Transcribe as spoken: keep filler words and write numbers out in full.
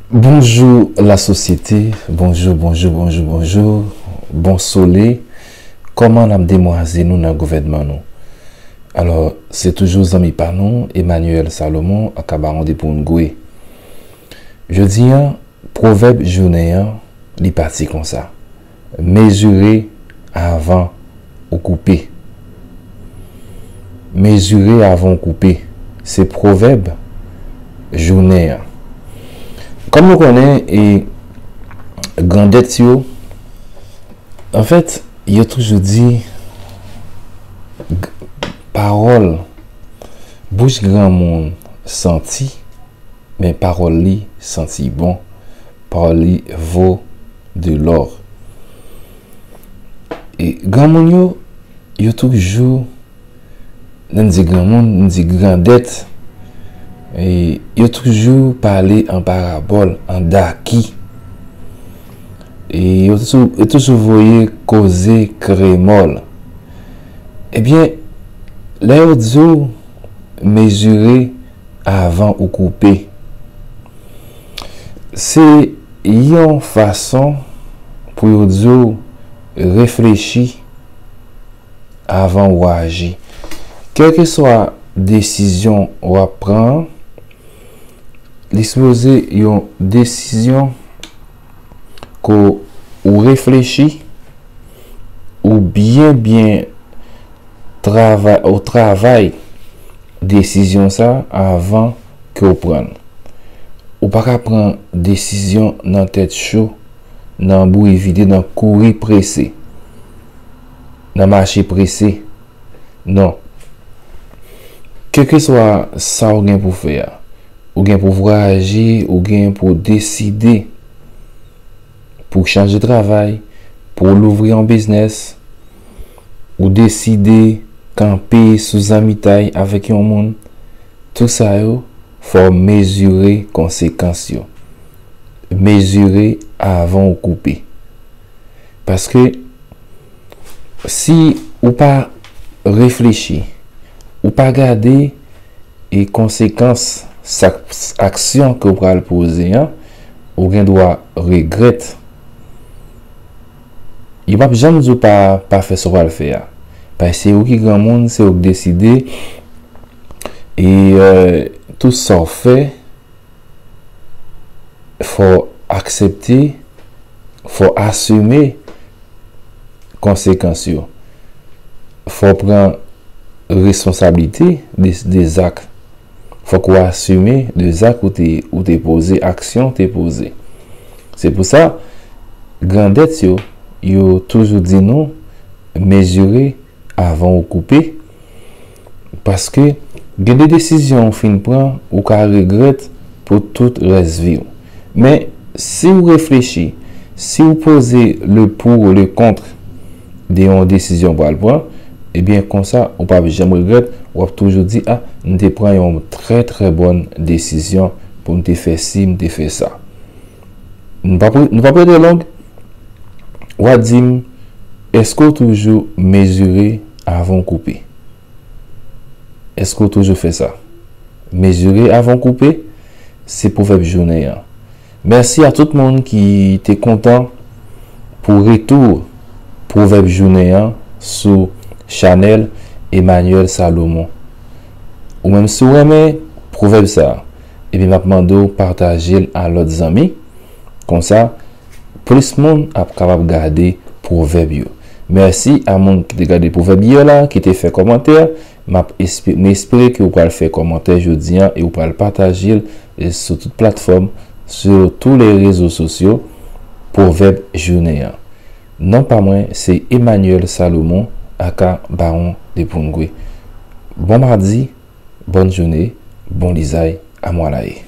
Bonjou lasosyete, bonjou, bonjou, bonjou, bonjou, bon sole, kòman n ap demwaze nou nan gouvènman nou? Alò, se toujou zanmi pa nou, Emmanuel Salomon, aka Bawon de Poungwe. Jodi a, pwovèb jounen an, li pati konsa. Mezire avan ou koupe. Mezire avan ou koupe. Se pwovèb jounen an. Kòm nou konnen, e, grandèt yo, anfèt, yo toujou di, g-, pawòl, bouch granmoun santi, men pawòl li santi bon, pawòl li vo de lò. E granmoun yo, yo toujou, lè n di granmoun, n di grandèt, e yo toujou pale an parabòl, an daki. E yo toujou, yo toujou voye koze kremòl. Ebyen, lè yo di w mezire avan ou koupe, se yon fason pou yo di w reflechi avan ou aji. Kèlkeswa desizyon w ap pran, li sipoze yon desizyon ke ou reflechi, ou byen, byen travay, ou travay desizyon sa avan ke w pran l. Ou pa ka pran desizyon nan tèt cho, nan bouyi vide, nan kouri prese, nan mache prese. Non. Kèlkeswa sa w gen pou fè a, ou gen pou vwayaje, ou gen pou deside pou w chanje travay, pou w louvri yon biznès, ou deside kanpe sou zanmitay avèk yon moun, tout sa yo, fò w mezire konsekans yo. Mezire avan w koupe. Paske si ou pa reflechi, ou pa gade e konsekans sa, aksyon ke w pral poze an, ou gen dwa regrèt. Yo p ap janm di w pa, pa fè sa w pral fè a. Paske se ou ki granmoun, se ou ki deside. E, euh, tout sa w fè, fò aksepte, fò asime konsekans yo. Fò pran responsablite de, de zak. Fòk ou asime de zak ou te, ou te poze, aksyon ou te poze. Se pou sa, grandèt yo, yo toujou di nou, mezire avan ou koupe. Paske gen de desizyon ou fin pran, ou ka regrèt pou tout rès vi w. Men, si w reflechi, si w poze le pour, le contre de yon desizyon w pral pran, ebyen, konsa, ou p ap janm regrèt, w ap toujou di, a, m te pran yon trè, trè bòn desizyon pou m te fè si, m te fè sa. Nou p ap, nou p ap rete long, w a di m, èske w toujou mezire avan w koupe? Èske w toujou fè sa? Mezire avan w koupe, se pwovèb jounen an. Mèsi a tout moun ki te kontan pou retou pwovèb jounen an sou chanèl Emmanuel Salomon. Ou menm, si w renmen pwovèb sa a, ebyen, m ap mande w pataje l a lòt zanmi. Konsa, plis moun ap kapab gade pwovèb yo. Mèsi a moun ki te gade pwovèb yè la, ki te fè kòmantè. M ap espe-, m espere ke w pral fè kòmantè jodi an e w pral pataje l, e sou tout platfòm, sur tous les réseaux sociaux, pwovèb jounen an. Non pa mwen, se Emmanuel Salomon, aka Bawon de Poungwe. Bon madi, bòn jounen, bon lizay, amwalaye.